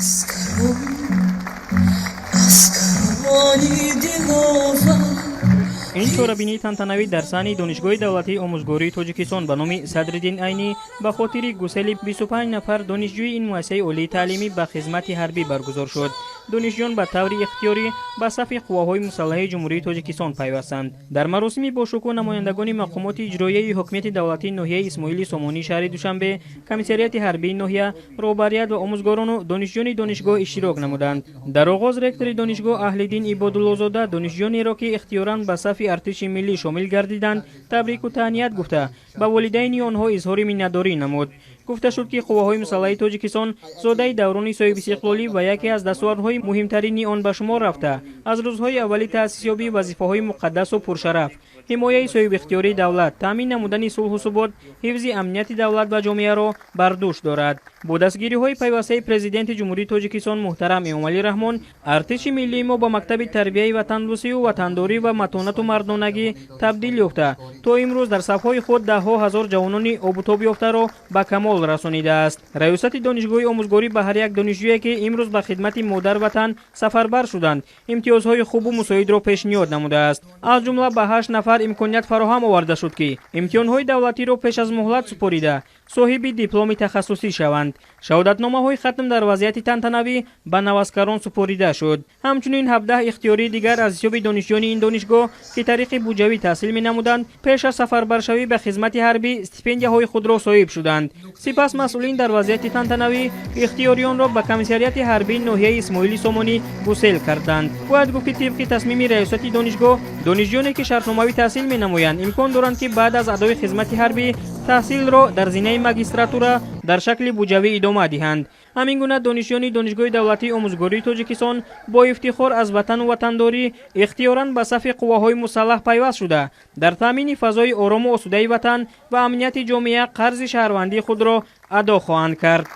Аскарон, аскарони диловар. Ин чорабинии тантанавӣ дар саҳни Донишгоҳи давлатии омӯзгории Тоҷикистон ба номи Садриддин Айнӣ ба хотири гусели 25 нафар донишҷӯи ин муассисаи олии таълимӣ ба хизмати ҳарбӣ баргузор шуд. Донишҷӯён ба таври ихтиёрӣ ба сафи Қувваҳои мусаллаҳи Ҷумҳурии Тоҷикистон пайвастанд. Дар маросими бошукӯҳ намояндагони мақомоти иҷроияи ҳокимияти давлатии ноҳияи Исмоили Сомонии шаҳри Душанбе, комиссариати ҳарбии ноҳия, роҳбарият ва омӯзгорону донишҷӯёни донишгоҳ иштирок намуданд. Дар оғоз ректори донишгоҳ Аҳлиддин Ибодуллозода донишҷӯёнеро, ки ихтиёран ба сафи артиши миллӣ шомил гардиданд, табрику таҳният гуфта, ба волидайни онҳо изҳори миннатдорӣ намуд. Гуфта шуд, ки Қувваҳои мусаллаҳи Тоҷикистон зодаи даврони соҳибистиқлолӣ ва яке аз дастовардҳои муҳимтарини он ба шумор рафта, аз рӯзҳои аввали таъсисёбӣ вазифаҳои муқаддасу пуршараф, ҳимояи соҳибихтиёрии давлат, таъмин намудани сулҳу субот, ҳифзи амнияти давлат ва ҷомеаро бар дӯш дорад. Бо дастгириҳои пайвастаи Президенти Ҷумҳурии Тоҷикистон муҳтарам Эмомалӣ Раҳмон артиши миллии мо ба мактаби тарбияи ватандӯстию ватандорӣ ва матонату мардонагӣ табдил ёфта, то имрӯз дар сафҳои худ даҳҳо ҳазор ҷавонони обутобёфтаро ба камол расонидааст. Раёсати донишгоҳи омӯзгорӣ ба ҳар як донишҷӯе, ки имрӯз ба хидмати модар ватан сафарбар шуданд, имтиёзҳои хубу мусоидро пешниҳод намудааст. Аз ҷумла ба ҳашт нафар имконият фароҳам оварда шуд, ки имтиҳонҳои давлатиро пеш аз муҳлат супорида, соҳиби дипломи тахассусӣ шаванд. Шаҳодатномаҳои хатм дар вазъияти тантанавӣ ба наваскарон супорида шуд. Ҳамчунин 17 ихтиёрии дигар аз ҳисоби донишҷӯёни ин донишгоҳ, ки тариқи буҷавӣ таҳсил менамуданд, пеш аз сафарбаршавӣ ба хизмати ҳарбӣ стипендияҳои худро соҳиб шуданд. Сипас масъулин дар вазъияти тантанавӣ ихтиёриёнро ба комиссариати ҳарбии ноҳияи Исмоили Сомонӣ гусел карданд. Бояд гуфт, ки тибқи тасмими раёсати донишгоҳ, донишҷӯёне, ки шартномавӣ таҳсил менамоянд, имкон доранд, ки баъд аз адои хизмати ҳарбӣ таҳсилро дар зинаи магистратура дар шакли буҷавӣ идома диҳанд. Ҳамин гуна донишҷӯёни Донишгоҳи давлатии омӯзгории Тоҷикистон бо ифтихор аз ватану ватандорӣ ихтиёран ба сафи қувваҳои мусаллаҳ пайваст шуда, дар таъмини фазои орому осудаи ватан ва амнияти ҷомеа қарзи шаҳрвандии худро адо хоҳанд кард.